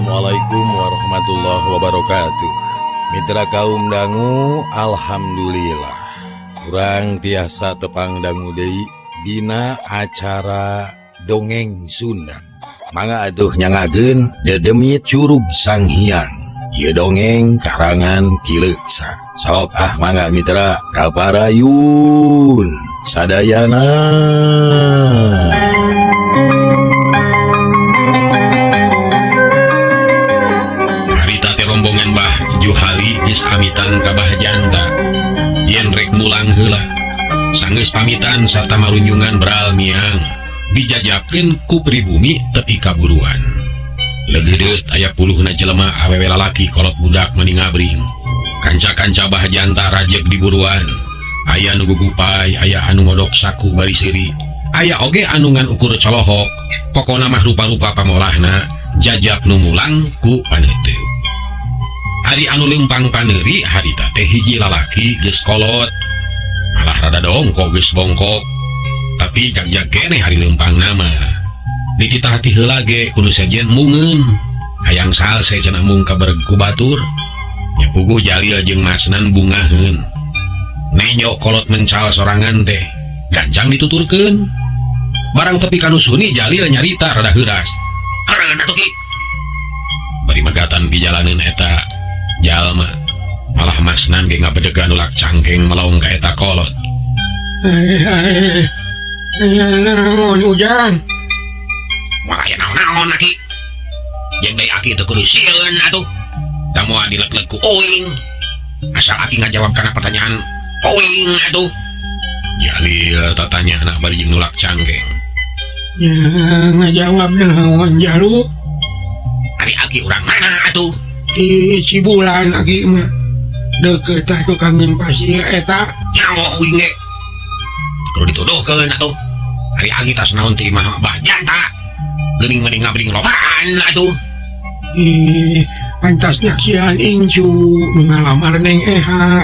Assalamualaikum warahmatullahi wabarakatuh. Mitra kaum dangu, alhamdulillah urang tiasa tepang dangu deui dina acara dongeng Sunda. Mangga atuh nyangakeun dedemit Curug Sanghyang. Ieu dongeng karangan Ki Leuksa. Sok ah mangga mitra kaparayun sadayana. Harita teh rombongan Bah Juhali geus pamitan ka Bah Janta. Yen rek mulang heula. Sanggeus pamitan sarta marunjungan beral miang. Dijajabkeun ku pribumi tepi kaburuan. Leugeudeut aya puluhna jelema awewe lalaki kolot budak mani ngabring. Kanca-kanca Bah Janta rajeg diburuan. Aya nu gugupai, aya anu ngodok saku bari seuri. Aya oge anu ngan ukur colohok. Pokona mah rupa-rupa pamolahna jajab nu mulang ku paneuteup. Ari anu leumpang paneuri harita teh hiji lalaki geus kolot. Malah rada dongkok geus bongkok. Tapi jag-jag keneh hari leumpang nama. Dititah ti heula ge kudu sejen mungeun. Hayang salse cenah mung kabereg ku batur. Nya puguh Jalil jeung Masnan bungaheun. Nenyo kolot mencal sorangan teh gancang dituturkeun. Barang tepi ka nu suni Jalil nyarita rada heuras. Areun atuh ki. Bari megatan pijalaneun eta jalma. Malah Masnan ge ngabedegan ulak cangkeng melong ka eta kolot. Naon Ujang? Moal aya naon-naon aki. Jeung deui aki teu kudu sieun atuh. Da moal dileg-leg ku uing. Asal aki ngajawab kana pertanyaan uing atuh. Jalil tatanya anak bari jeung nulak cangkeng. Ya, ngajawab naon Jalu? Ari aki urang mana atuh? Di Cibulan aki mah. Deukeut tah tukangeun pasir eta. Nyaho uing ge. Kudu dituduhkeun atuh. Ari aki tas naon ti imah Bah Janta. Geuning meni ngabring lobaan atuh. Ih, pantas nyaksian incu nu ngalamar Neng Eha.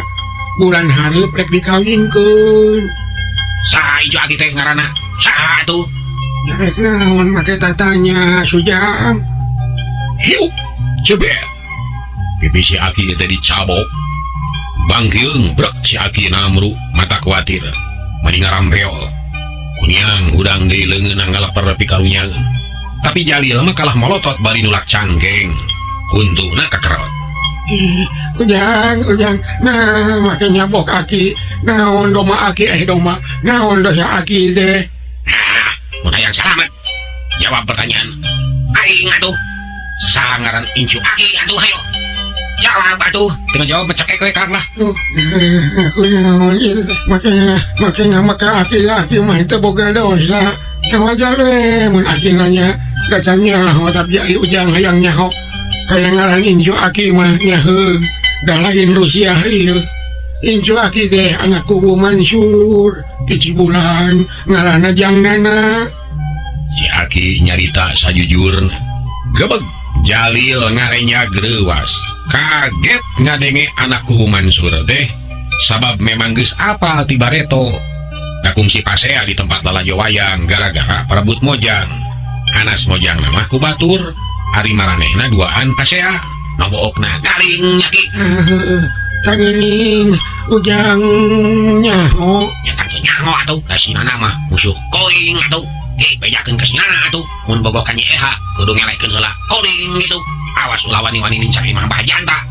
Bulan hareup rek dikawinkeun. Saha incu aki teh ngaranna? Saha atuh? Rek naon make tatanya Sujang? Hiup, cebet. Pipi si aki teh dicabok. Bangkeung brek si aki namru mata kuatir. Mani ngarambeol. Kunyang hudang deui leungeunna ngaleper pikarunyangeun. Tapi Jalil mah kalah molotot bari nulak cangkeng. Huntuna kakerot. Ujang, Ujang, nah make nyabok aki. Naon doma aki doma. Naon dosa aki teh? Ah, mun hayang salamet. Jawab pertanyaan aing atuh. Saha ngaran incu aki atuh hayo. Jawab atuh. Teu jawab mecekek we Kang lah. Aku naon ieu teh? Makanya maka aki laki mah teu boga dosa. Wajar we mun aki nanya katanya tapi ari Ujang hayang nyaho. Kaya ngaran incu aki mah nyaheung. Da lain Rusia ieu. Incu aki teh anak kubu Mansur ti Cibulan ngaranna Jang Nana. Si aki nyarita sajujurna. Gebeg Jalil ngarenya greuwas. Kaget ngadenge anak kubu Mansur teh sabab memang geus apal ti bareto. Da kungsi pasea di tempat lalajo wayang gara-gara parebut mojang. Anas mojang mah ku batur, ari maranehna duaan pasea. Nobookna garing nya ki. Tangining Ujang nyaho. Nya tangtu nyaho atuh ka si Nana mah musuh koing atuh. Ki bejakeun ka si Nana atuh. Mun bogoh ka Nyi Eha kudu ngelehkeun heula koring gitu. Awas ulah wani-wani nincak imah Bah Janta.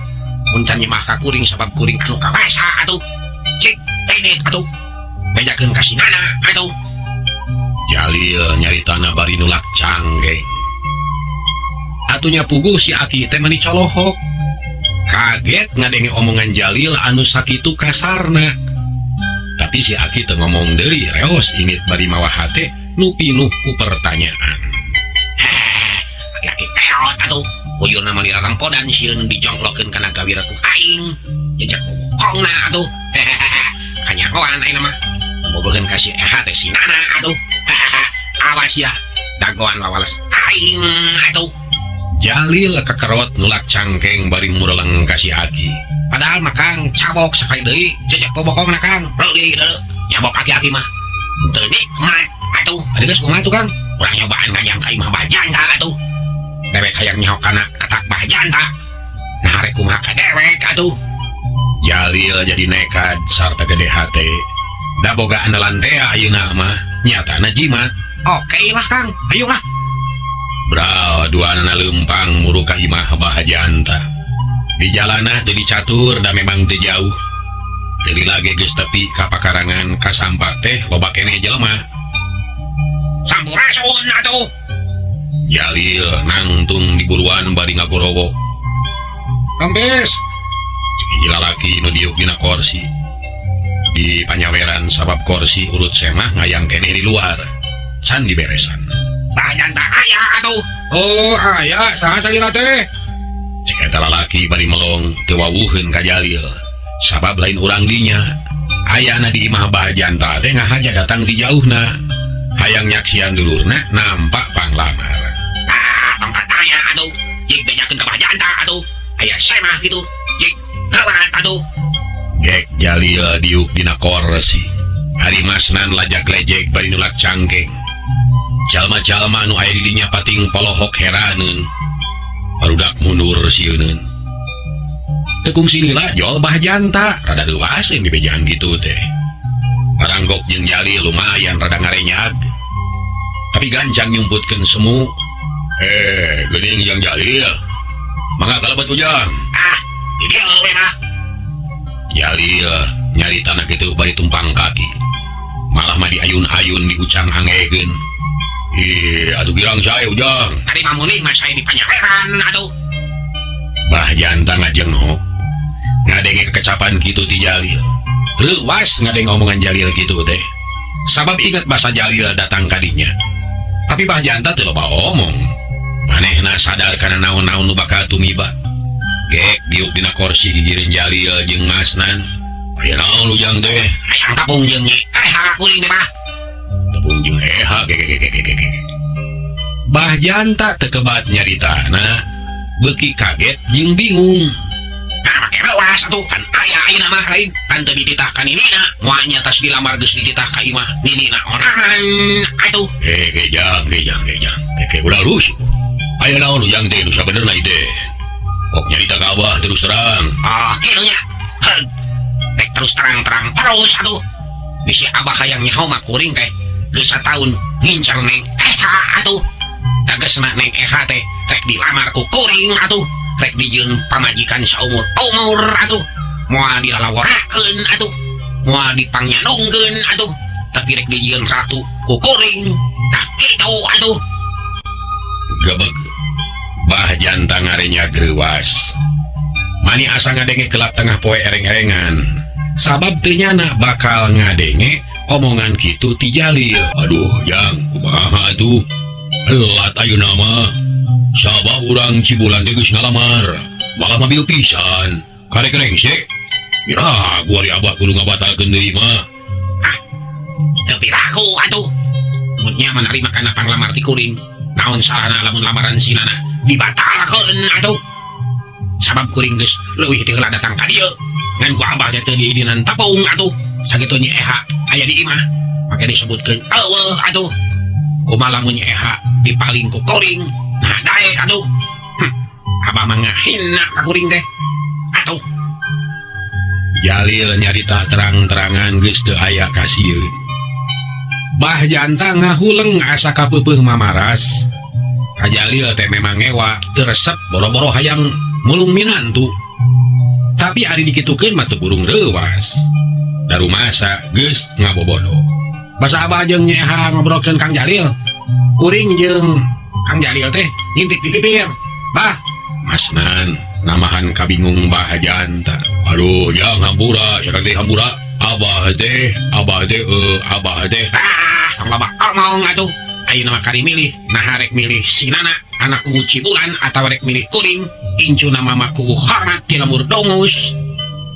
Mun can nyemah ka kuring sabab kuring anu kawasa atuh. Cik ini atuh. Bejakeun ka si Nana atuh. Jalil nyaritana bari nulak canggeng. Atunya puguh si aki teh mani colohok. Kaget ngadenge omongan Jalil anu sakitu kasarna. Tapi si aki teu ngomong deui, reos ingit bari mawa hate nu pinuh ku pertanyaan. Heh, aki-aki peot atuh. Uyurna mah dilarampodan sieun dijongklokeun kana gawir ku aing. Jejak bokongna atuh. Hehehe, kanyahoan ayeuna mah. Bogoheun ka si Eha teh si Nana atuh. Hehehe, awas ya, dagoan wawales aing atuh. Jalil kekerot nulak cangkeng bari mureleng ka si aki. Padahal mah Kang cabok sakali deui jejak bobokongna Kang. Reuleuh deui nyabok aki-aki mah. Teu nikmat atuh. Ari geus kumaha tuh Kang? Urang nyobaan ngajang ka imah Bah Janta atuh. Dewek hayang nyaho kana ketak Bah Janta. Nah rek kumaha ka dewek atuh. Jalil jadi nekad sarta gede hate. Da boga andalan teh ayeuna mah nyatana jimat. Oke lah Kang, ayo lah. Bral duanana leumpang muru ka imah Bah Janta. Di jalanah teu dicatur da memang teu jauh. Teu lagi geus tepi ka pakarangan kasampak teh loba keneh jelema. Sampurasun atuh. Jalil nangtung di buruan bari ngagorowok. Rampes. Cek hiji lalaki nu diuk dina korsi. Di panyaweran sabab korsi urut semah ngayang keneh di luar. Can diberesan. Bah Janta aya atuh. Oh, aya saha salira teh? Cek eta lalaki bari melong teu wawuheun ka Jalil. Sabab lain urang dinya. Ayana di imah Bah Janta teh ngahaja datang di jauhna. Hayang nyaksian dulurna nampak panglamar. Ah, tong tanya atuh. Jig bejakeun ka Bah Janta atuh. Aya semah kitu. Jig kawat atuh. Gek Jalil diuk dina korsi. Ari Masnan lajak lejek bari nulak cangkeng. Jalma-jalma nu aya di dinya pating polohok heraneun. Barudak mundur sieuneun. Teu kungsi lila jol Bah Janta rada leuwaseun di bejaan kitu teh. Baranggok jeung Jalil lumayan rada ngarenyag. Tapi gancang nyumputkeun semu. Geuning jeung Jalil. Mangga kalebet ujang. Ah, di dieu we mah. Jalil nyari tanah kitu bari tumpang kaki. Malah mah diayun-ayun diucang angekeun. Ih, atuh girang sae ujang. Tadi mah muni mah sae di panyaweran atuh. Bah Janta ngajenghok. Ngadenge kekecapan kitu ti Jalil. Leuwas ngadenge omongan Jalil kitu teh. Sabab ingat basa Jalil datang ka dinya. Tapi Bah Janta teu loba omong. Manehna sadar kana naon-naon nu bakal tumiba. Gek diuk dina korsi gigireun Jalil jeung Masnan. Aya naon ujang teh? Hayang tepung jeung nyi. Kuring teh mah. Tepung jeung eha ge ge ge ge ge. Bah Janta teu kebat nyaritana, beuki kaget jeung bingung. Nah, make lewas atuh kan aya ayeuna mah lain kan teu dititah ka ninina, moal nya tas dilamar geus dititah ka imah ninina onangan atuh. Gejang gejang gejang. Ke ulah rusuh. Aya naon ujang teh nu sabenerna ieu teh? Kok nyarita ka abah terus terang. Ah, kitu nya. Heug. Rek terus terang-terang terus atuh. Bisi abah hayang nyaho mah kuring teh geus sataun ngincang Neng Eha atuh. Tegesna Neng Eha teh rek dilamar ku kuring atuh. Rek dijieun pamajikan saumur umur atuh. Moal dilalaworakeun atuh. Moal dipangnyandungkeun atuh. Tapi rek dijieun ratu ku kuring. Tah kitu atuh. Gebeg. Bah Janta ngarenya greuwas. Mani asa ngadenge gelap tengah poe ereng-erengan. Sabab teu nyana bakal ngadenge omongan kitu ti Jalil. Aduh, Jang, kumaha atuh? Elat ayeuna mah. Sabab urang Cibulan teh geus ngalamar. Malah mobil pisan. Karek rengsek. Ira, gua di abah kudu ngabatalkeun deui mah. Ah, teu piraku atuh. Mun nya manarima kana panglamar ti kuring. Naon salahna lamun lamaran si Nana dibatalkeun atuh. Sabab kuring geus leuwih ti heula datang ka dieu. Ngan ku abah teh teu diidinan tepung atuh. Sakitu Nyi Eha aya di imah. Make disebutkeun eueuh atuh. Kumaha lamun Nyi Eha dipaling ku kuring. Nah daek atuh. Abah mah ngahina ka kuring teh. Atuh. Jalil nyarita terang-terangan geus teu aya kasieun. Bah Janta ngahuleng asa kapeupeung mamaras. Ka Jalil teh memang ngewa teu resep boro-boro hayang mulung minantu. Tapi ari dikitukeun mah teu burung reuwas. Darumasa geus ngabobodo. Basa abah jeung Nyi Eha ngobrolkeun Kang Jalil. Kuring jeung Kang Jalil teh ngintip di bibir. Bah, Masnan namahan kabingung Bah Janta. Aduh, jang hampura, sakali teh hampura. Abah teh, abah teh, abah teh. Ah, tong loba omong atuh. Ayeuna mah kari milih, nah rek milih si Nana, anak kuwu Cibulan atawa rek milih kuring. Incuna mama kuwu hormat di lemur dongus.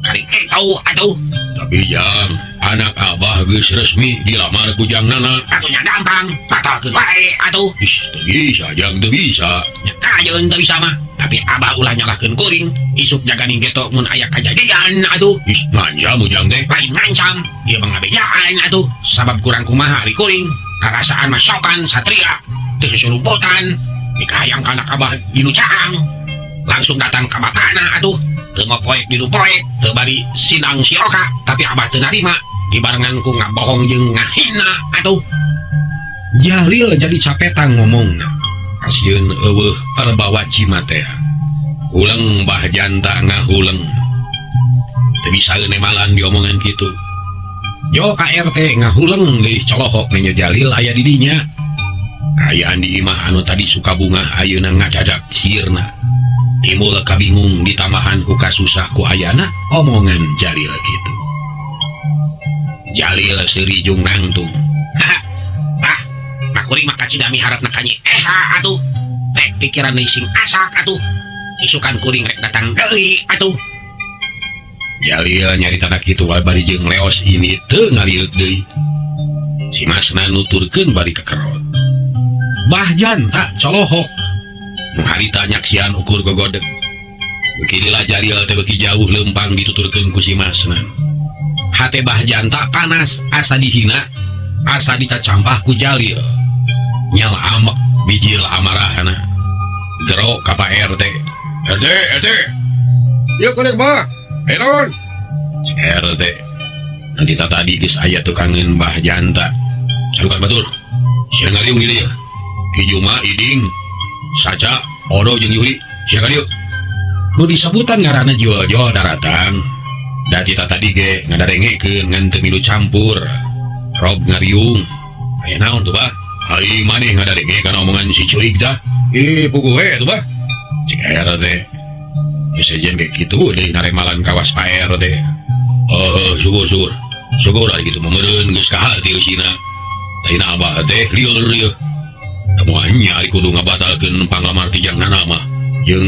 Kari kitu atuh. Tapi jang, anak abah geus resmi dilamar ku Jang Nana. Atuh nya gampang, batalkeun wae atuh. Ih, teu bisa jang, teu bisa. Nya kajeun teu bisa mah. Tapi abah ulah nyalahkeun kuring. Isuk jaganing geto mun aya kajadian atuh. Ih, ngancam ujang teh. Lain ngancam, ieu mah ngabejaan atuh. Sabab kurang kumaha ari kuring. Karasaan mah sopan satria, teu susulumputan. Mikahayang ka anak abah dinu caang. Langsung datang ka bapana atuh. Teu ngopoek dinu poek, teu bari sinang siroka, tapi abah teu narima. Dibarengan ku ngabohong jeung ngahina atuh. Jalil jadi capetang ngomongna. Kasieun eueuh perbawa jimat teh. Huleng Bah Janta ngahuleng. Teu bisa nemalan diomongan kitu. Yo ka RT ngahuleng deui colohok nya Jalil aya di dinya. Kaayaan di imah anu tadi suka bunga ayeuna ngadadak sirna. Timbul kabingung ditambahan ku kasusah ku ayana omongan Jalil kitu. Jalil seuri jeung nangtung. Ah, nah kuring mah kacida miharepna ka Nyi Eha atuh. Rek pikiran deui sing asak atuh. Isukan kuring rek datang deui atuh. Jalil nyaritana kitu bari jeung leos ini teu ngalieuk deui. Si Masna nuturkeun bari kekerot. Bah Janta colohok. Nu harita nyaksian ukur gogodeg. Beuki lila Jalil teh beuki jauh leumpang dituturkeun ku si Masna. Hate Bah Janta panas asa dihina, asa dicacampah ku Jalil. Nyal amek bijil amarahna. Gero ka Pak RT. RT, RT. Ieu kuring Bah. Enon. Cek RT. Nanti tadi geus aya tukangeun Bah Janta. Salukan batur. Sia ngariung di dieu. Ki Juma, Iding, Saca, Odo jeung Yuli. Sia ka dieu. Nu disebutan ngaranna jual-jual daratang. Da kita tadi ge ngadarengekeun ngan teu milu campur. Rob ngariung. Aya naon tuh Bah? Ari maneh ngadarenge kana omongan si curik dah. Ih, puguh we tuh Bah. Cek RT. Geus sejen kayak kitu deui naremalan kawas Pak RT. Oh, syukur syukur. Syukur ari kitu mah meureun geus kaharti eusina. Tadina abah teh lieur ieu. Moalnya ari kudu ngabatalkeun panglamar ti jang nana mah. Jeung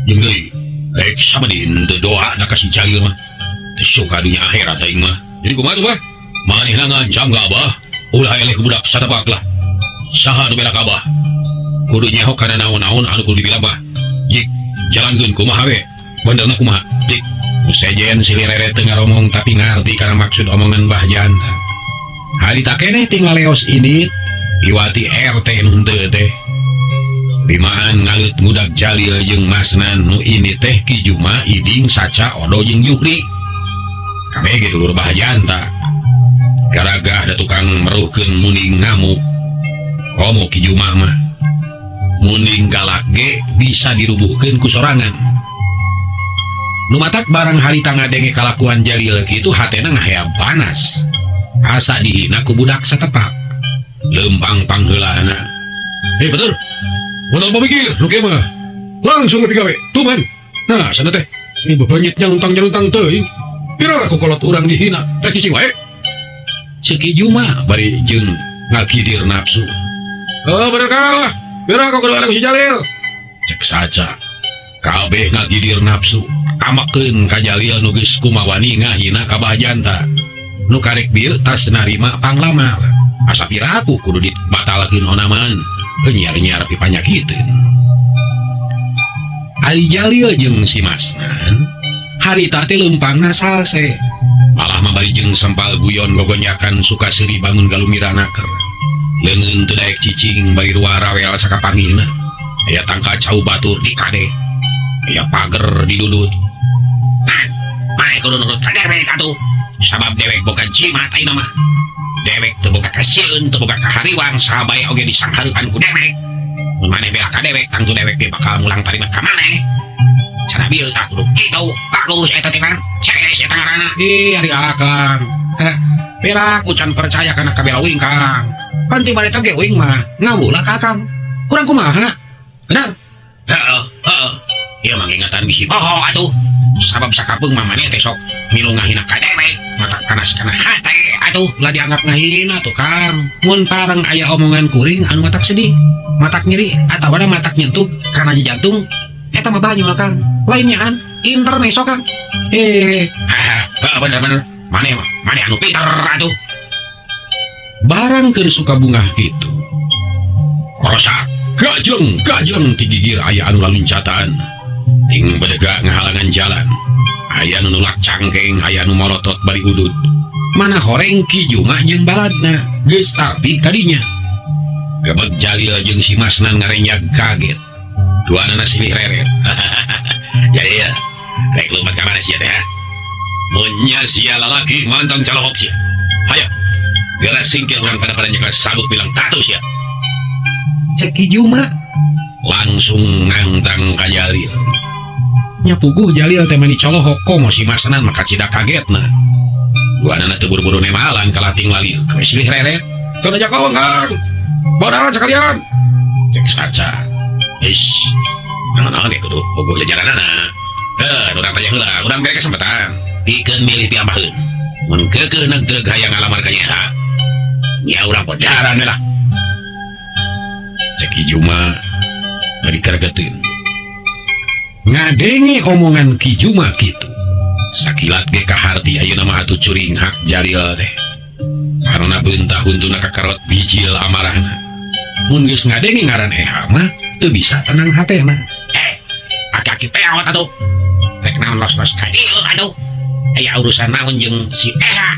jeung deui rek sabadin teu doa na ka si Jalil mah. Teu suka dunya akhirat aing mah. Jadi kumaha tuh Bah? Manehna ngancam ka abah. Ulah eleh ku budak satapak lah. Saha nu bela ka abah? Kudu nyaho kana naon-naon anu kudu dibela bah. Jik jalankeun kumaha we? Benerna kumaha? Dik, nu sejen silih rere teu ngaromong tapi ngarti kana maksud omongan Bah Janta. Harita keneh tinggal leos ini iwati RT nu henteu teh. Limaan ngaleut ngudag Jalil jeung Masnan nu ini teh Ki Juma, Iding, Saca, Odo jeung Juhri. Kabeh ge dulur Bah Janta. Garagah da tukang meruhkeun muning ngamuk. Komo Ki Juma mah. Muning galak ge bisa dirubuhkeun ku sorangan. Nu matak barang harita ngadenge kalakuan Jalil kitu hatena ngaheab panas. Asa dihina ku budak satepak. Leumpang pangheulana. Hei betul. Modal pamikir nu kieu mah. Langsung ke digawe. Tuman. Nah, sana teh. Ini bebenyitnya luntang-nyaluntang teuing. Pira ku kolot urang dihina, rek cicing wae. Ceuk Ki Juma bari jeung ngagidir nafsu. Oh, bener kalah. Pira ku kudu si Jalil. Cek saja. Kabeh ngagidir nafsu. Amakeun ka Jalil nu geus kumawani ngahina ka Bah Janta. Nu karek bieu tas narima panglamar. Asa piraku kudu dibatalkeun onaman. Nyiar-nyiar pipanyakiteun. Ari Jalil jeung si Masnan harita teh leumpangna salse. Malah mah bari jeung sempal guyon gogonyakan suka seuri bangun galumira naker. Leungeun teu daek cicing bari rua rawel sakapangihna. Aya tangka cau batur dikade. Aya pager didudut. Nah, maneh kudu nurut ka dewek atuh. Sabab dewek boga jimat ayeuna mah. Dewek teu boga kasieun, teu boga kahariwang, saha bae oge disanghareupan ku dewek. Mun maneh bela ka dewek, tangtu dewek ge bakal mulang tarima ka maneh. Cara bieu tah kudu kitu. Bagus eta teh Kang. Cees eta ngaranna. Ih, ari akang. Heh, pira ku can percaya kana kabela uing Kang. Pan ti bareta ge uing mah ngawula ka Akang. Kurang kumaha? Benar? Heeh, heeh. Ieu mah ngingatan bisi poho atuh. Sabab sakapeung mah maneh teh sok milu ngahina ka dewek, mata panas kana hate atuh. Lah dianggap ngahina tuh Kang. Mun pareng aya omongan kuring anu matak sedih, matak nyeri atawa matak nyentuh kana jantung, eta mah banyol Kang. Lainnya an intermezzo Kang. Heeh, bener bener. Maneh mah, maneh anu pinter atuh. Barang keur suka bungah kitu. Korosak, gajleng, gajleng ti gigir aya anu laluncatan. Ting bedega ngahalangan jalan. Aya nu nulak cangkeng, aya nu molotot bari udud. Mana horeng Ki Juma jeung baladna, geus tapi kadinya. Gebeg Jalil jeung si Masnan ngarenjag kaget. Duanana silih reret. Jadi ya, rek leumat ka mana sia teh? Mun nya sia lalaki mantang calohok sia. Hayo. Geura singkir urang pada-pada nyekel sabuk bilang tatu sia. Cek Ki Juma langsung nangtang ka Jalil. Nya puguh Jalil teh mani colohok komo si Masnan maka cida kagetna. Duanana teu buru-buru nemalan kalah ting lali silih reret. Teu jagoan Kang. Bodaran sekalian. Cek saca. Ish. Naon-naon ge kudu bogo jajaranana. Urang tanya heula, urang bere kesempatan. Pikeun milih piambaheun. Mun keukeuh neg hayang ngalamar ka nya. Nya urang bodaran we lah. Cek Ki Juma bari karegeteun. Ngadenge omongan Ki Juma kitu. Sakilat ge kaharti ayeuna mah atuh curinghak Jalil teh. Karena beunta huntuna kakarot bijil amarahna. Mun geus ngadenge ngaran Eha mah teu bisa tenang hatena. Aki-aki peot atuh. Rek naon los-los ka dieu atuh. Aya urusan naon jeung si Eha.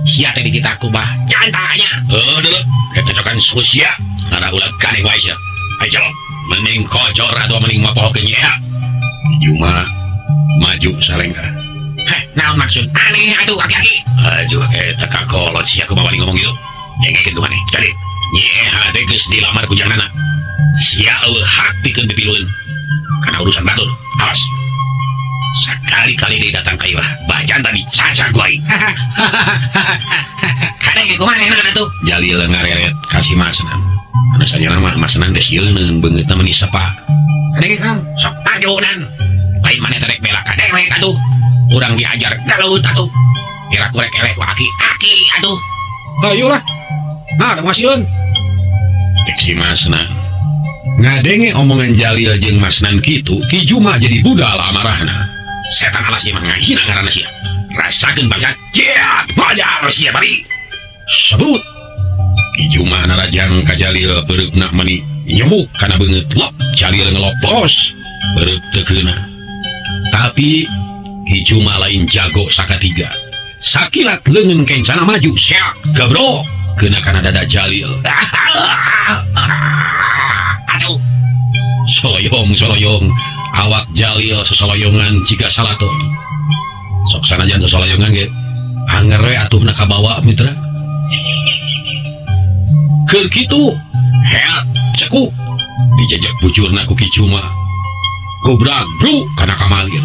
Sia teh dititah ku Bah Jantanya. Heuh deuleu, rek cocokan suku sia. Ngara ulah gandeng wae sia. Ayo jawab. Mending kocor atau mending mapohokeun Nyi Eha. Juma maju salengkah. Heh, naon maksud aneh atuh aki-aki. Aduh, eta kakolot sia kumaha wani ngomong gitu. Dengekeun ku maneh. Jadi, Nyi Eha teh geus dilamar ku jangnana. Sia eueuh hak pikeun pipilueun. Kana urusan batur. Awas. Sakali-kali dia datang ka imah, Bah Janta dicacak ku aing. Kadenge ku maneh atuh. Jalil ngareret ka si Masnan. Anu sanyana mah Masnan teh sieuneun beungeutna meni sepa. Kadenge Kang, sok maju nan. Lain maneh teh rek bela ka dewek atuh. Urang diajar galut atuh. Kira kurek eleh ku aki-aki atuh. Ayo lah. Nah, ada masieun. Cek si Masnan. Ngadenge omongan Jalil jeung Masnan kitu, Ki Juma jadi budal amarahna. Setan alas ieu mah ngahina ngaranna sia. Rasakeun bangsat. Yeah, modal sia bari. Sebrut. Ki Juma narajang ka Jalil peureupna meni nyemuk kana beungeut. Lop, Jalil ngeloplos. Peureub teu keuna. Tapi Ki Juma lain jago sakatiga. Sakilat leungeun kencana maju, siak, gebro, kena kana dada Jalil. Aduh. Soloyong, soloyong, awak Jalil sosoloyongan jiga salaton. Sok sanajan sosoloyongan ge, anger we atuhna kabawa mitra. Keur kitu, heat, cekuk, dijejek bujurna ku Ki Juma. Gobrak, bro, kana kamalir.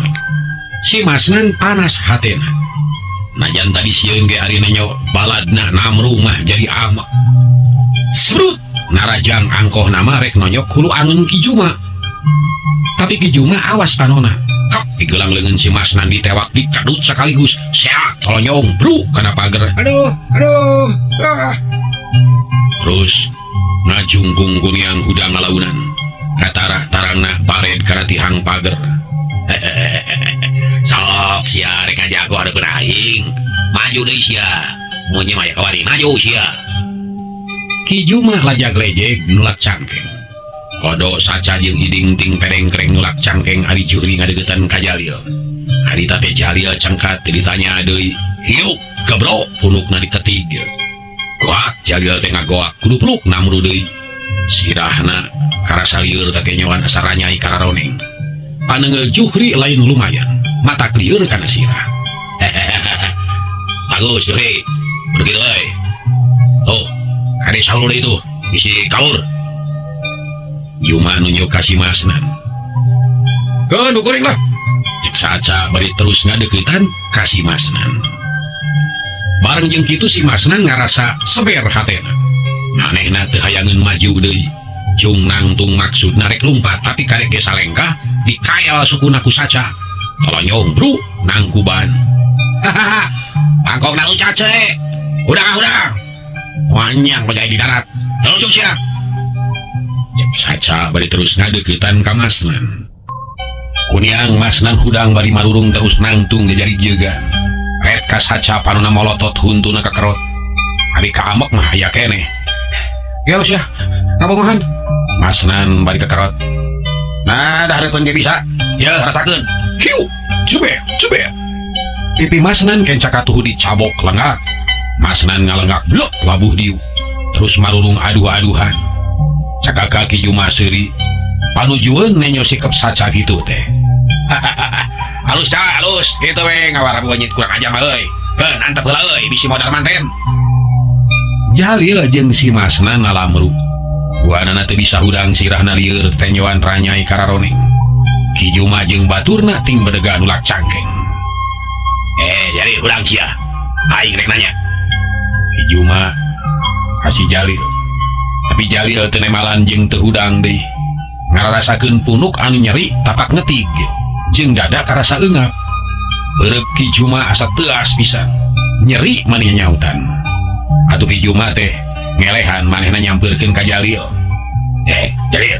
Si Masnan panas hatena. Najan tadi sieun ge ari nenyo baladna namru mah jadi amak. Serut narajang angkoh nama rek nonyok hulu angen Ki Juma. Tapi Ki Juma awas panona. Kap digelang leungeun si Masnan ditewak dicadut sekaligus. Seak tolonyong bru kana pager. Aduh, aduh. Ah. Terus ngajungkung kuniang hudang ngalaunan. Katara tarangna pared kana tihang pager. Sok sia rek ngajago hareupeun aing. Maju deui sia. Mun nya mah aya kawani maju sia. Ki Juma lajag lejeg nulak cangkeng. Kodo saca jeung hiding ting perengkreng nulak cangkeng ari Juhri ngadeukeutan ka Jalil. Harita teh Jalil cangkat teu ditanya deui. Hiuk gebro punukna diketig. Goak Jalil teh ngagoak kudupluk namru deui. Sirahna karasa lieur teh nyoan asa ranyai kararoneng. Panenggel Juhri lain lumayan, mata lieur kana sirah. Bagus Juhri, begitu euy. Oh, kade saur itu, bisi kaur. Juma nunjuk ka si Masnan. Keun kuring lah. Cek saca bari terus ngadeuketan ka si Masnan. Bareng jeung kitu si Masnan ngarasa seber hatena. Manehna teu hayangeun maju deui. Cung nangtung maksud narek lumpat tapi karek ge salengkah dikael sukuna ku saca. Tolonyong bru nangkuban. Hahaha. Bangkok na cace. Udah udah. Wanyang bajai di darat. Telunjuk sia. Cek saca bari terus ngadeuketan ka Masnan. Kuniang Masnan hudang bari marurung terus nangtung jajari jegan. Red ka saca panona molotot huntuna kakerot. Ari kaamek mah aya keneh. Gel sia. Ngabogohan. Masnan bari kakerot. Nah, dah hareupeun ge bisa. Ya, rasakeun. Hiu, cube, cube. Pipi Masnan kenca katuhu dicabok lengak. Masnan ngalenggak blok labuh diu. Terus marurung aduh-aduhan. Ka Ki Juma seuri panujueun nenyo sikep saca kitu teh. Halus ca halus kitu we ngawara bunyit kurang ajar mah euy. Keun antep heula euy bisi modal manten. Jalil jeung si Masna ngalamru. Buanana teu bisa hudang sirahna lieur tenyoan ranyai kararoneng. Ki Juma jeung baturna ting bedega nulak cangkeng. Jadi hudang sia. Aing rek nanya. Ki Juma kasih Jalil. Tapi Jalil teu nemalan jeung teu hudang deui. Ngararasakeun punuk anu nyeri tapak ngetig. Jeung dada karasa eungap. Beureub Ki Juma asa teuas pisan. Nyeri manehna nyautan. Atuh Ki Juma teh ngelehan manehna nyampeurkeun ka Jalil. Jalil.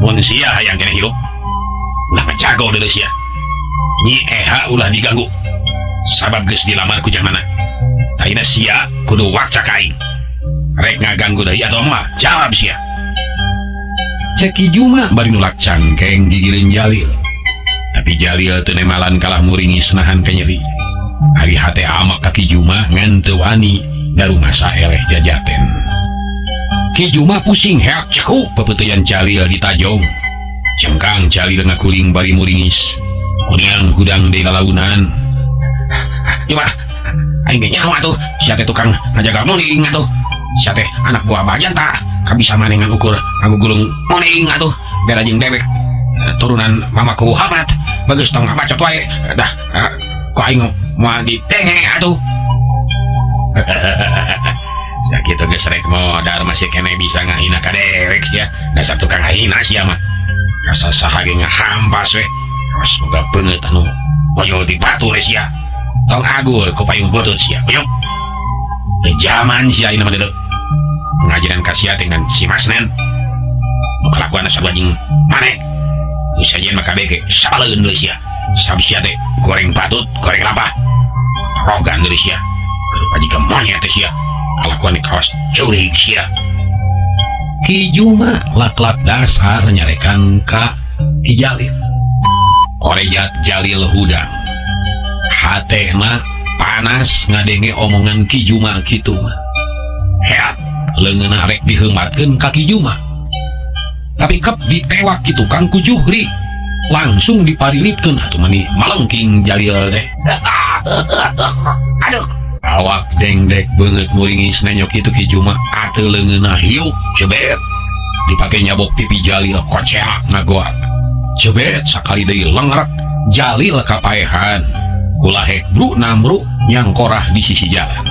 Mun sia hayang keneh hirup, ulah ngajago deuleu sia. Nyi Eha ulah diganggu. Sabab geus dilamar ku Janana. Ayeuna sia kudu wakca ka aing. Rek ngaganggu deui atau moal? Jawab sia. Cek Ki Juma bari nulak cangkeng gigireun Jalil. Tapi Jalil teu nemalan kalah muringis nahan kanyeri. Ari hate amak ka Ki Juma ngan teu wani darumasa eleh jajaten. Ki Juma pusing heak ceku pepeuteyan Jalil ditajong. Cengkang Jalil ngakuling bari muringis. Kunyang hudang deui lalaunan. Juma, aing ge nyaho atuh, sia teh tukang ngajaga muning atuh. Sia teh anak buah Bajanta, kabisa manengan ukur ngagugulung muning atuh. Bera jeung dewek turunan mama ku Muhammad, bagus tong ngabacot wae. Dah ku aing moal ditenge atuh. Sakitu geus rek modar masih keneh bisa ngahina ka dewek sia. Dasar tukang ngahina sia mah. Kasa saha ge ngahampas we. Awas moga beungeut anu konyol di batu sia. Tong agul ku payung butut sia. Kuyung. Teu jaman sia ieu mah deuleu. Pengajian ka sia dengan si Masnen. Nu kalakuan sarua jeung maneh. Nu sajian mah kabeh ge sabaleun deui sia. Sab sia teh goreng batut, goreng lapah. Rogan deui sia. Rupa jiga monyet teh sia. Kalakuan kawas curig sia. Ki Juma lak-lak dasar nyarekan ka Ki Jalil. Korejat Jalil hudang. Hatena panas ngadenge omongan Ki Juma kitu mah. Heat leungeunna rek diheumatkeun ka Ki Juma. Tapi kep ditewak kitu Kang ku Juhri. Langsung diparilitkeun atuh mani malengking Jalil teh. Aduh. Awak dengdek beungeut muringis nenyok kitu Ki Juma ateu leungeunna hiuk cebet. Dipake nyabok pipi Jalil koceak ngagoak. Cebet sakali deui lengrek Jalil kapaehan. Kulahek bru namru nyangkorah di sisi jalan.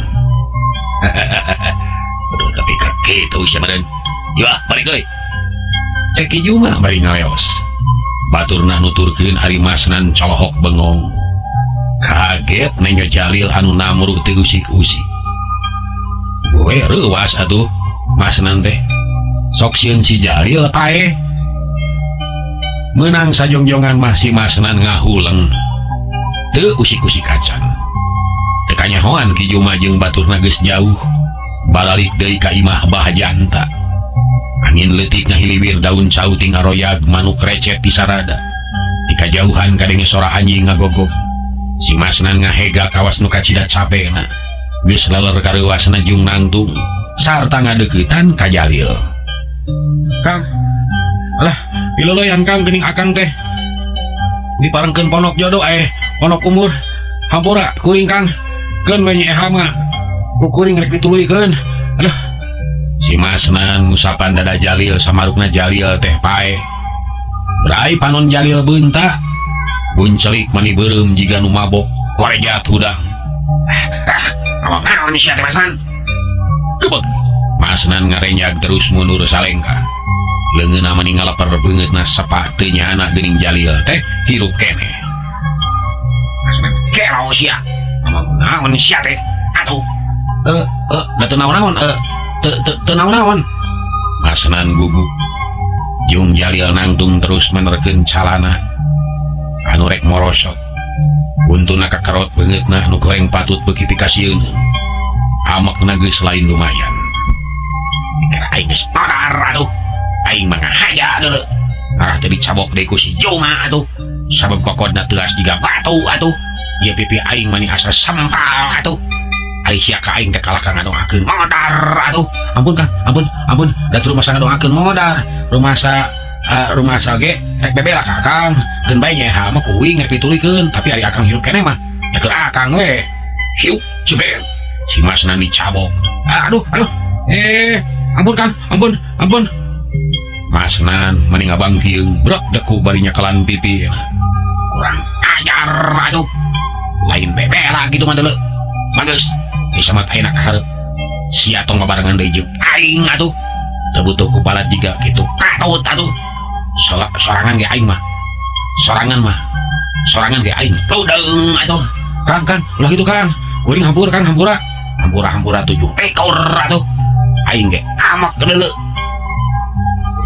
Aduh tapi kitu sia meureun. Yeuh balik deui. Cek Ki Juma bari ngaleos. Baturna nuturkeun ari Masnan colohok bengong. Kaget nenyo Jalil anu namru teu usik-usik. Gue reuwas atuh Masnan teh. Sok sieun si Jalil paeh. Meunang sajongjongan mah si Masnan ngahuleng. Teu usik-usik kacan. Teu kanyahoan Ki Juma jeung baturna geus jauh. Baralik deui ka imah Bah Janta. Angin leutik ngahiliwir daun cau ting aroyag manuk recet di sarada. Di kajauhan kadenge sora anjing ngagogog. Si Masnan ngahega kawas nu kacida capena. Geus leler kareuwasna jeung nangtung sarta ngadeuketan ka Jalil. Kang, alah, piloloyan Kang geuning akang teh. Diparengkeun ponok jodoh ponok umur. Hampura kuring Kang. Keun we Nyi Eha mah. Ku kuring rek dituluykeun. Aduh. Si Masnan ngusapan dada Jalil samarukna Jalil teh paeh. Brai panon Jalil beunta. Buncelik mani beureum jiga nu mabok, korejat hudang. Ngomong naon sia teh Masnan? Gebeg. Masnan ngarenjag terus mundur salengka. Leungeunna mani ngaleper beungeutna sepak teu nyana geuning Jalil teh hirup keneh. Masnan gelo sia. Ngomong naon sia teh? Atuh. Da teu naon-naon, teu naon-naon. Masnan gugup. Jeung Jalil nangtung terus menerkeun calana. Anu rek morosot. Buntuna kakerot beungeutna nu goreng patut beuki pikasieun. Amekna geus lain lumayan. Dikira aing geus modar atuh. Aing mah ngahaja deuleu. Arah teh dicabok deui ku si Juma atuh. Sabab kokodna teuas jiga batu atuh. Ieu pipi aing mani asa sempal atuh. Ari sia ka aing teh kalah ka ngadoakeun modar atuh. Ampun Kang, ampun, ampun. Da rumasa ngadoakeun modar. Rumasa rumasa ge rek bebela ka Akang. Keun bae nya mah kuing rek ditulikeun, tapi ari Akang hirup keneh mah. Ya keur Akang we. Hiup jeber. Si Masnan dicabok. Aduh, aduh. Ampun Kang, ampun, ampun. Masnan meni ngabangkiung brek deku bari nyakalan pipi. Kurang ajar atuh. Lain bebela gitu mah deuleu. Bagus, bisa mat ayeuna ka hareup. Sia tong babarengan deui jeung aing atuh. Teu butuh ku balat jiga kitu. Patut atuh. Sorangan ge aing mah. Sorangan mah. Sorangan ge aing. Ludeung atuh. Kang, Kang, ulah kitu Kang. Kuring hampura Kang, hampura. Hampura-hampura 7 ekor atuh. Aing ge amak deuleu.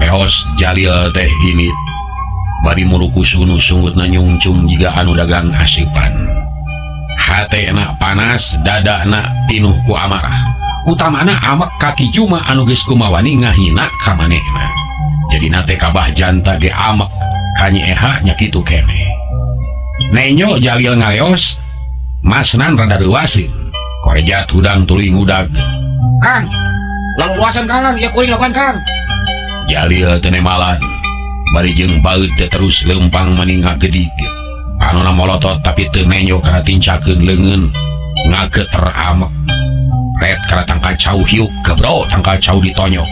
Leos Jalil teh ini bari muruku sunu sungutna nyungcung jiga anu dagang aseupan. Hatena panas, dadana pinuh ku amarah. Utamana amek ka Ki Juma anu geus kumawani ngahina ka manehna. Jadina teh Kabah Janta ge amek ka Nyi Eha nya kitu keneh. Nenyo Jalil ngaleos, Masnan rada reuaseun. Korejat hudang tuluy ngudag. Kang, laluasan Kang, ya kuring lakukan Kang. Jalil teu nemalan, bari jeung baeud teh terus leumpang maning ngagedig. Panona molotot tapi teu nenyo kana tincakeun leungeun ngageter amek. Ret kana tangkal cau hiuk gebro tangkal cau ditonyok.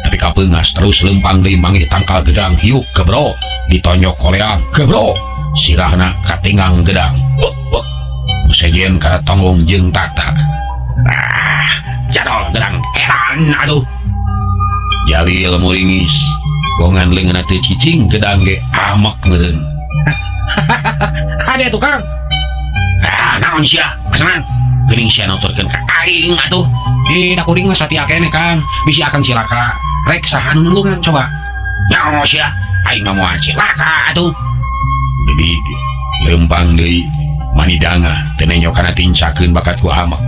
Tapi kapeungas terus leumpang deui manggih tangkal gedang hiuk gebro ditonyok koleang gebro sirahna katinggang gedang. Bek bek. Sejen kana tonggong jeung tak-tak. Ah, jadol gedang edan atuh. Jalil muringis, bongan leungeunna teu cicing gedang ge amek meureun. Kade tukang. Ah, naon sia? Masanan? Geuning sia nuturkeun ka aing atuh. Da kuring mah satia keneh Kang, bisi akang cilaka. Rek saha nu nulungan coba? Nyaho sia, aing mah moal cilaka atuh. Gedig leumpang deui manidanga teu nenyo kana tincakeun bakat ku amek.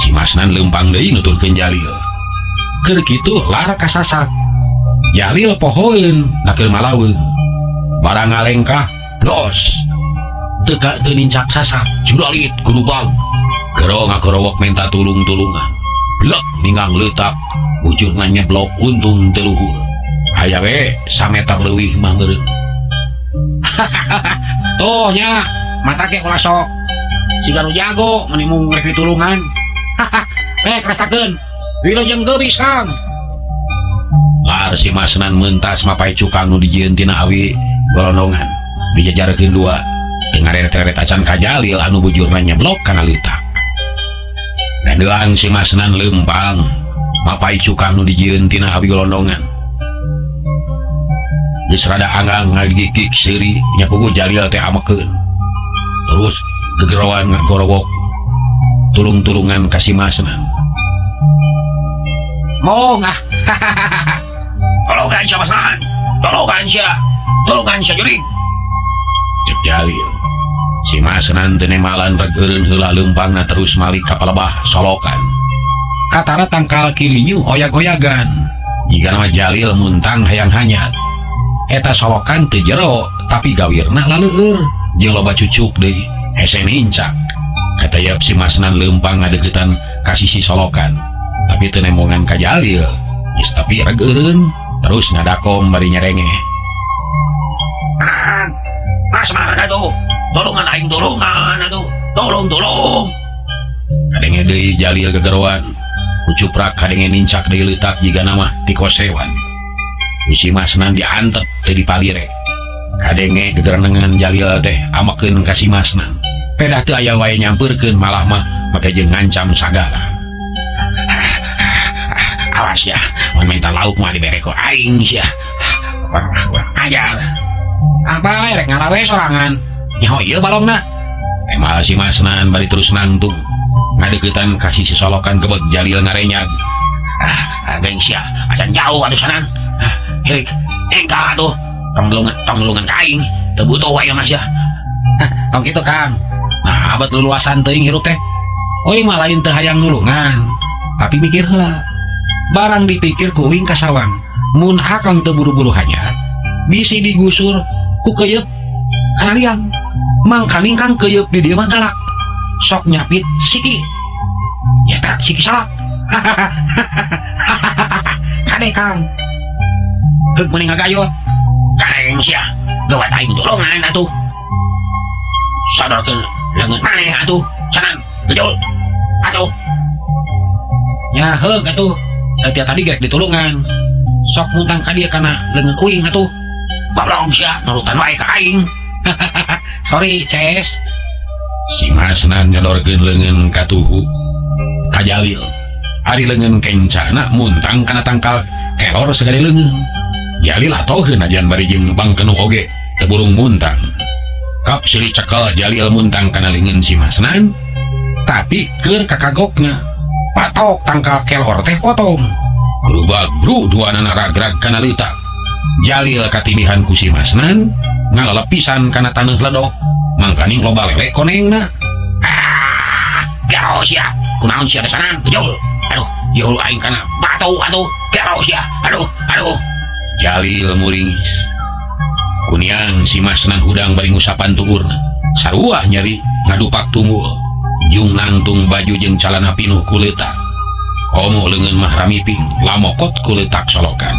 Si Masnan leumpang deui nuturkeun Jalil. Keur kitu lar kasasak. Jalil pohoeun da keur malaweung. Barang ngalengkah los. Teu ka teu nincak sasak, juralit gurubag. Gero ngakorowok minta tulung-tulungan. Blek ninggang leutak, bujurna nyeblok untung teu luhur. Aya we sameter leuwih mah meureun. Tuh nya, mata ge ulah sok. Siga nu jago meni mung rek ditulungan. Rek rasakeun. Wilujeng geubis Kang. Lar si Masnan mentas mapai cukang nu dijieun tina awi golondongan. Dijajarkeun dua. Teu ngareret-reret acan ka Jalil anu bujurna nyeblok kana leutak. Gandean si Masnan leumpang mapai cukang nu dijieun tina awi golondongan. Geus rada anggang ngagigik seuri nya puguh Jalil teh amekeun. Terus gegeroan ngagorowok tulung-tulungan ka si Masnan. Mong ah. Tolongan sia Masnan. Tolongan sia. Tolongan sia jurig. Cek Jalil. Si Masnan teu nemalan rek eureun heula leumpangna terus malik ka palebah solokan. Katara tangkal kilinyu oyag-oyagan. Jigana mah Jalil muntang hayang hanyat. Eta solokan teu jero tapi gawirna laleueur jeung loba cucuk deui. Hese nincak. Katayap si Masnan leumpang ngadeuketan ka sisi solokan. Tapi teu nembongan ka Jalil. Geus tapi reg eureun terus ngadakom bari nyerengeh. Mas atuh. Tolongan aing tolongan atuh. Tolong tolong. Kadenge deui Jalil gegeroan. Kucuprak kadenge nincak deui leutak jigana mah tikosewan. Si Masnan diantep teu dipalire. Kadenge gegerenengan Jalil teh amekeun ka si Masnan. Pedah teu aya wae nyampeurkeun malah mah make jeung ngancam sagala. Awas ya, mun minta lauk mah dibere ku aing sia. Kurang kurang ajar. Ah bae rek ngalawe sorangan. Nyaho ieu balongna. Emal si Masnan bari terus nangtung. Ngadeuketan ka sisi solokan gebeg Jalil ngarenyag. Ah, geng sia, acan jauh atuh sanan. Ah, hirik, engka atuh. Tong nulungan ka aing. Teu butuh wae mah sia. Tong kitu Kang. Nah, abet luluasan teuing hirup teh. Uing mah lain teu hayang nulungan. Tapi mikir heula. Barang dipikir ku uing kasawang. Mun akang teu buru-buru hanyat, bisi digusur ku keuyeub kana liang. Mangkaning kang keuyeub di dieu mah galak. Sok nyapit siki. Nyata si Kisalak. Kade Kang. Heug mending ngagayot. Kareng sia. Gawat aing tulungan atuh. Sodorkeun leungeun maneh atuh. Sanan gejul. Atuh. Nya heug atuh. Tiap tadi gerek ditulungan. Sok muntang ka dieu kana leungeun uing atuh. Bablong sia nurutan wae ka aing. Sorry, CS. Si Masnan nyodorkeun leungeun katuhu ka Jalil. Ari leungeun kencana muntang kana tangkal kelor sagede leungeun. Jalil atoheun ajan bari jeung bangkenuh oge teu burung muntang. Kap silih cekel Jalil muntang kana leungeun si Masnan, tapi keur kakagokna patok tangkal kelor teh potong. Gerubag bru duanana ragrag kana leutak. Jalil katindihan ku si Masnan ngalalep pisan kana taneuh ledok. Mangkaning loba lele konengna. Ah, garo sia. Kunaon sia sanan gejul. Aduh, ieu aing kana batu atuh. Garo sia. Aduh, aduh. Jalil muringis. Kuniang si Masnan hudang bari ngusapan tuurna. Sarua nyeri ngadupak tunggul. Jung nangtung baju jeung calana pinuh ku leutak. Komo leungeun mah ramiping, lamokot ku leutak solokan.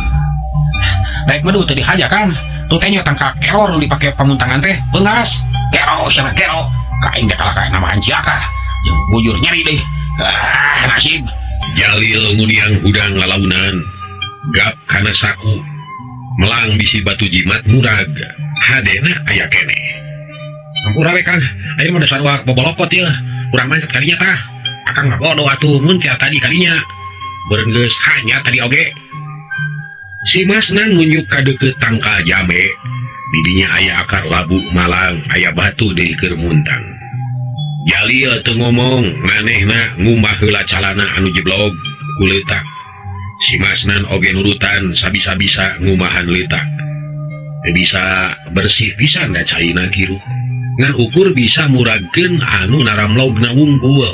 Daek mah teu dihaja Kang. Tuh teh nya tangkal kelor nu dipake pamuntangan teh beungas. Gero sia mah gero. Ka aing teh kalah ka namahan cilaka. Jeung bujur nyeri deui. Ah, nasib. Jalil nguniang hudang lalaunan. Gap kana saku. Melang bisi batu jimat murag. Hadena aya keneh. Ampura we Kang. Ayeuna mah dasar sarua bobolokot ieu. Urang mah kadinya tah. Akang mah bodoh atuh mun tia tadi kadinya. Beureun geus hanya tadi oge. Si Masnan nunjuk ka deukeut tangkal jambe. Didinya aya akar labu malang, aya batu deui keur muntang. Jalil teu ngomong, manehna ngumbah heula calana anu jeblog ku leutak. Si Masnan oge nurutan sabisa-bisa ngumahan leutak. Teu bisa bersih pisan da caina kiruh. Ngan ukur bisa muragkeun anu naramlogna wungkul.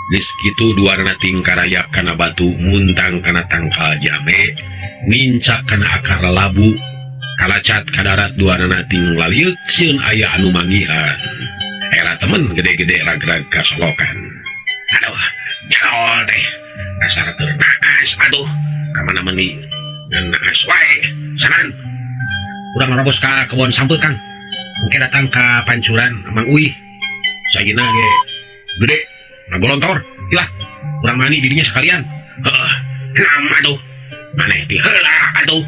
Geus kitu duarna tingkarayak kana batu muntang kana tangkal jambe, nincak kana akar labu, kalacat ka darat duarna ting lalieuk sieun aya anu manggihan. Era temen gede-gede ragrag kasolokan. Aduh, jalol teh. Dasar keur naas atuh. Ka mana meuni ngan naas wae. Sanan. Urang nerobos ka kebon sampeu Kang. Engke datang ka pancuran Mang Uih. Sajina ge gede ngagolontor. Ilah, urang mani dirinya sekalian. Heeh, nam atuh. Maneh ti heula atuh.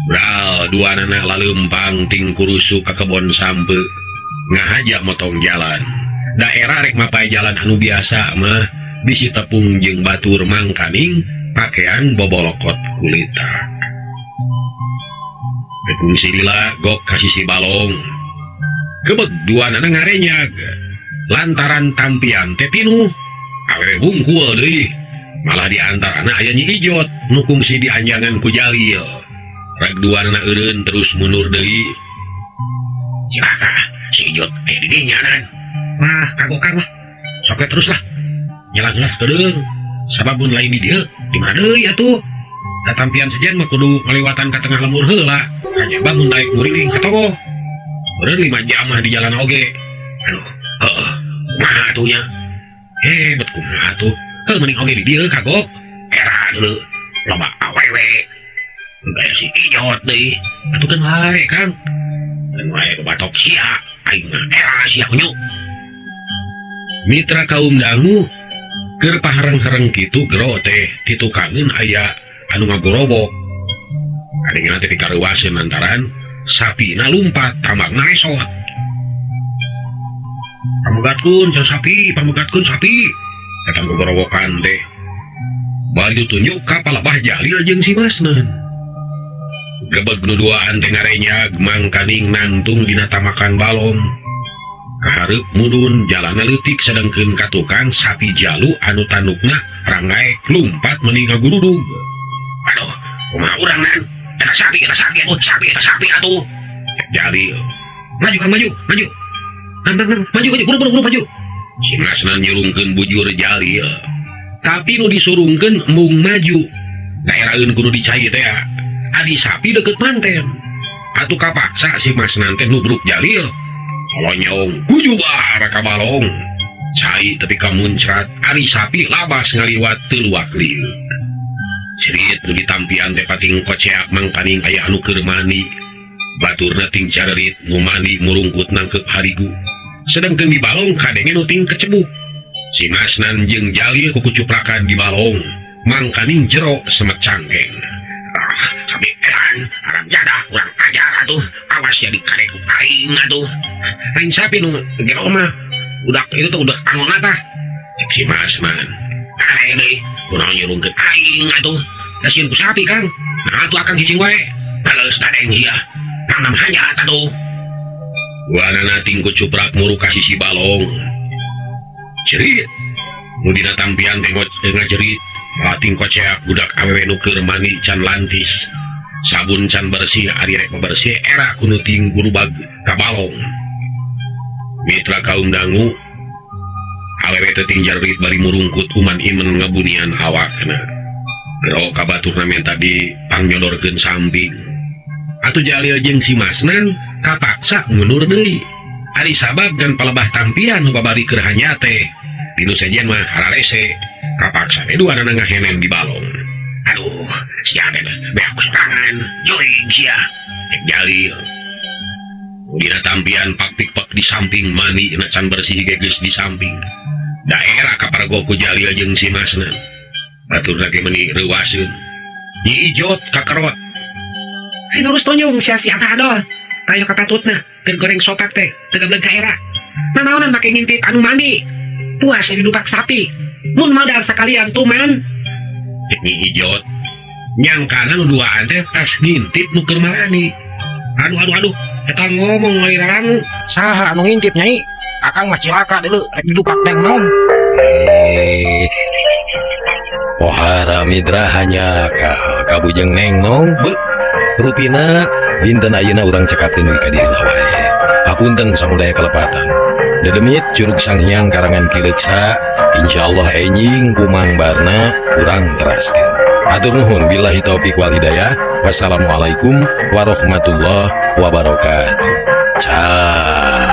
Bral duanana laleumpang ting kurusu ka kebon sampeu. Ngahaja motong jalan. Daerah rek mapai jalan anu biasa mah bisi tepung jeung batur mangkaning pakaian bobolokot kulita. Kungsi lila gok ka sisi balong. Gebeg duanana ngarenyag. Lantaran tampian teh pinuh. Awewe hungkul deui. Malah di antarana aya Nyi Ijot nu kungsi dianjangan ku Jalil. Rek duanana eureun terus mundur deui. Cilaka si Ijot aya di dinya nan. Mah kagokan lah. Sok we terus lah. Nyelang-nyelang keudeung. Sabab mun lain di dieu di mana deui atuh? Da tampian sejen mah kudu ngaliwatan ka tengah lembur heula. Kanyaba mun naik muriling ka togoh. Meureun 5 jam mah di jalan oge. Aduh, heeh. Kumaha atuh nya? Bet kumaha atuh? Heuh mending oge di dieu kagok. Era dulu loba awewe. Gaya si Ijot deui. Atuh keun wae Kang. Keun wae babatok sia. Aing mah era sia kunyu. Mitra kaum dangu keur pahareng-hareng kitu gero teh titukangeun aya anu ngagorobok. Kadengena teh dikareuwaseun lantaran sapina lumpat tambangna resot. Pamegatkeun cenah sapi, pamegatkeun sapi. Eta gogorowokan teh. Bari ditunjuk ka palebah Jalil jeung si Masnan. Gebeg nu duaan teh ngarenyag mangkaning nangtung dina tamakan balong. Kahareup mudun jalana leutik sedengkeun ka tukang sapi jalu anu tandukna rangaek lumpat meuni ngagurudug. Aduh, kumaha urang nan? Eta sapi, eta sapi atuh, sapi, eta sapi atuh. Jalil. Maju Kang, maju, maju. Nang, nang, nang, maju, maju, buru, buru, buru, maju. Si Masnan nyurungkeun bujur Jalil. Tapi nu disurungkeun embung maju. Daeraheun kudu dicai teh. Adi sapi deket manten. Atuh kapaksa si Masnan teh nubruk Jalil. Kolonyong kujubar ka balong. Cai tepi ka muncrat ari sapi labas ngaliwat teu luak lieu. Cerit nu ditampian teh pating koceak mangkaning aya anu keur mandi. Baturna ting carerit nu mandi murungkut nangkep harigu. Sedengkeun di balong kadenge nu ting kecebuk. Si Masnan jeung Jalil kukucuprakan di balong mangkaning jero semet cangkeng. Ah, sapi edan haram jadah kurang ajar atuh. Awas ya dikadek ku aing atuh. Lain sapi nu gero mah. Udah itu tuh udah angona tah. Cek si Masnan. Are deui kunaon nyurungkeun aing atuh. Da sieun ku sapi Kang. Nah atuh akang cicing wae. Bales dadeng sia. Nanam hanyat atuh. Duanana ting kucuprak muru ka sisi balong. Cerit. Nu dina tampian teh ngajerit. Malah ting koceak budak awewe nu keur mandi can lantis. Sabun can bersih ari rek bersih era ku nu ting gurubag ka balong. Mitra kaum dangu awewe teh ting jarit bari murungkut uman imen ngebunian awakna. Gero ka baturna menta dipangyodorkeun samping. Atuh Jalil jeung si Masnan kapaksa mundur deui. Ari sabab dan palebah tampian nu babari keur hanya teh. Dinu sejen mah hararese. Kapaksa we duanana ngahenen di balong. Aduh, sia teh beak ku sorangan, jurig sia. Cek Jalil. Dina tampian pak pik pak di samping mandi na can bersih ge geus di samping. Daerah kapargo ku Jalil jeung si Masnan. Baturna ge meuni reuaseun. Nyi Ijot kakerot. Si Nurus tonjong sia si Ata Adol. Tayo kapatutna keur goreng sopak teh teu gableng ka era. Nanaonan make ngintip anu mandi. Puas didupak sapi. Mun modal sakalian tuman. Cek Nyi Ijot. Nyangkana nu duaan teh tas ngintip nu keur marani. Aduh aduh aduh, eta ngomong ngalirarangu. Saha anu ngintip Nyai? Akang mah cilaka deuleu rek didupak teh naon. Pohara mitra hanya ka kabujeng neng nong be. Rupina dinten ayeuna urang cekapkeun we ka dieu wae. Hapunten samudaya kalepatan. Dedemit Curug Sanghyang karangan Ki Leuksa, insyaallah enjing kumang barna urang teraskeun. Hatur nuhun billahi taufik wal hidayah. Wassalamualaikum warahmatullahi wabarakatuh. Ciao.